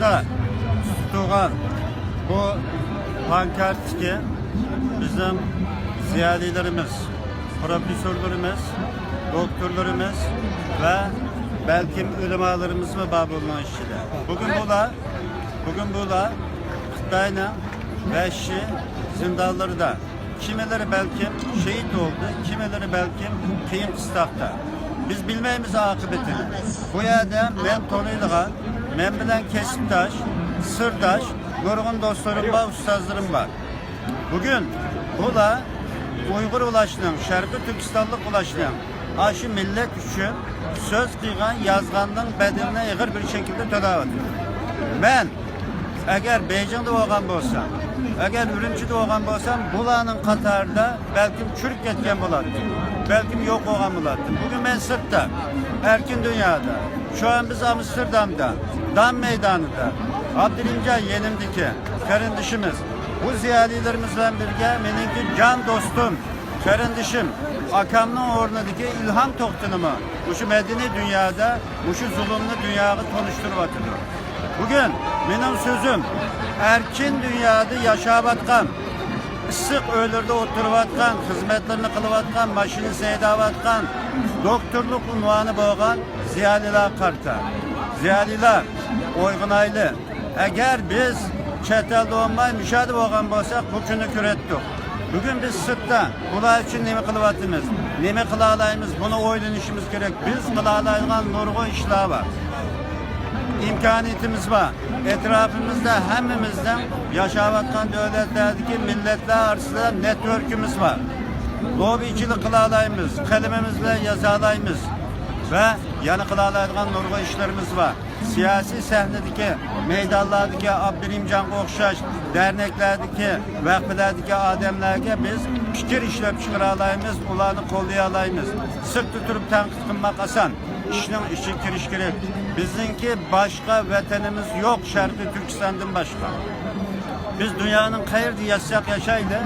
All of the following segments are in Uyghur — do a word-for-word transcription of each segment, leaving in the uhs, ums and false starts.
تۇتۇلغان بۇ پانكارتتىكى بىزنىڭ زىيالىيلىرىمىز، پروفېسسورلىرىمىز، دوكتورلىرىمىز ۋە بەلكىم ئۆلىمالىرىمىزمۇ بار بۇنىڭ ئىچىدە. بۈگۈن بۇلار، بۈگۈن بۇلار خىتاينىڭ ۋەھشىي زىندانلىرىدا كىمىلىرى بەلكىم شېھىت بولدى، كىمىلىرى بەلكىم قىيىن قىستاقتا. بىز بىلمەيمىز ئاقىۋىتىنى. بۇ يەردە مەن تونۇيدىغان، مەن بىلەن كەسىپداش، سىرداش، نۇرغۇن دوستلىرىم بار، ئۇستازلىرىم بار. بۈگۈن بۇلار ئۇيغۇر ئۇلاشنىڭ، شەرقىي تۈركىستانلىق ئۇلاشنىڭ، ئاشۇ مىللەت ئۈچۈن سۆز قىلغان، يازغاننىڭ بەدىلىنى ئېغىر بىر شەكىلدە تۆلەۋاتىدۇ. مەن ئەگەر بېيجىڭدا بولغان بولسام، ئەگەر ئۈرۈمچىدە بولغان بولسام، بۇلارنىڭ قاتارىدا بەلكىم چۈشۈپ كەتكەن بولاتتىم. بەلكىم يوق بولغان بولاتتىم. بۈگۈن مەن سىرتتا، ئەركىن دۇنيادا. شۇ ئان بىز ئامستېردامدا، دام مەيدانىدا. ئابدۇرېھىمجان يېنىمدىكى قېرىندىشىمىز. بۇ زىيالىيلىرىمىز بىلەن بىرگە مېنىڭكى جان دوستۇم، قېرىندىشىم، ئاكامنىڭ ئورنىدىكى ئىلھام توختىنىمۇ مۇشۇ مەدەنىي دۇنيادا مۇشۇ زۇلۇمنى دۇنياغا تونۇشتۇرۇۋاتىدۇ. بۈگۈن مېنىڭ سۆزۈم ئەركىن دۇنيادا ياشاۋاتقان، ئىسسىق ئۆيلىرىدە ئولتۇرۇۋاتقان، خىزمەتلىرىنى قىلىۋاتقان، ماشىنىسىنى ھەيدەۋاتقان، دوكتورلۇق ئۇنۋانى بولغان زىيالىيلارغا قارىتا. زىيالىيلار، ئويغىنايلى! ئەگەر بىز چەت ئەلدە بولماي، مۇشۇ يەردە بولغان بولساق، بۇ كۈننى كۆرەتتۇق. بۈگۈن بىز سىرتتا بۇلار ئۈچۈن نېمە قىلىۋاتىمىز، نېمە قىلالايمىز، بۇنى ئويلىنىشىمىز كېرەك. بىز قىلالايدىغان نۇرغۇن ئىشلار بار. ئىمكانىيىتىمىز بار. ئەتراپىمىزدا ھەممىمىزنىڭ ياشاۋاتقان دۆلەتلەردىكى مىللەتلەر ئارىسىدا نېتۋوركىمىز بار. لوببىچىلىك قىلالايمىز، قەلىمىمىز بىلەن يازالايمىز ۋە يەنە قىلالايدىغان نۇرغۇن ئىشلىرىمىز بار. سىياسىي سەھنىدىكى، مەيدانلاردىكى ئابدۇرېھىمجانغا ئوخشاش دەرنەكلەردىكى، ۋەقپىلەردىكى ئادەملەرگە بىز پىكىر ئىشلەپ چىقىرالايمىز، ئۇلارنى قوللىيالايمىز. سىرتتا تۇرۇپ تەنقىد قىلماق ئاسان. ئىشنىڭ ئىچىگە كىرىش كېرەك. بىزنىڭكى باشقا ۋەتىنىمىز يوق، شەرقىي تۈركىستاندىن باشقا. بىز دۇنيانىڭ قەيەردە ياشىساق ياشايلى،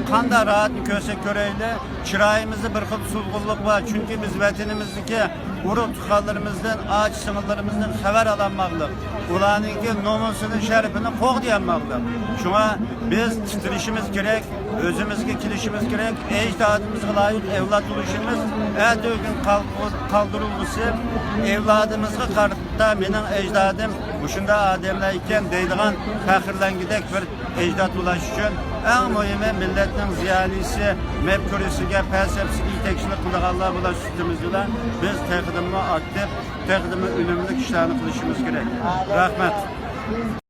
قانداق راھەتنى كۆرسەك كۆرەيلى، چىرايىمىزدا بىر خىل سولغۇنلۇق بار، چۈنكى بىز ۋەتىنىمىزدىكى ئۇرۇق-تۇغقانلىرىمىزدىن، ئاچا-سىڭىللىرىمىزدىن خەۋەر ئالالماقلىق، ئۇلارنىڭكى نومۇسىنى، شەرىپىنى قوغدىيالماقلىق. شۇڭا بىز تىترىشىمىز كېرەك، ئۆزىمىزگە كېلىشىمىز كېرەك، ئەجدادىمىزغا لايىق ئەۋلاد بولۇشىمىز، ئەتىگۈن قال-، قالدۇرۇلغۇسى ئەۋلادىمىزغا قارىتا مېنىڭ ئەجدادىم مۇشۇنداق ئادەملەر ئىكەن دەيدىغان، پەخىرلەنگۈدەك بىر ئەجداد بولۇش ئۈچۈن ئەڭ مۇھىمى مىللەتنىڭ زىيالىيسى، مەپكۇرىسىگە، پەلسەپىسىگە يېتەكچىلىك قىلىدىغانلار بولۇش سۈپىتىمىز بىلەن بىز تېخىدىنمۇ ئاكتىپ، تېخىدىنمۇ ئۈنۈملۈك ئىشلارنى قىلىشىمىز كېرەك. رەھمەت.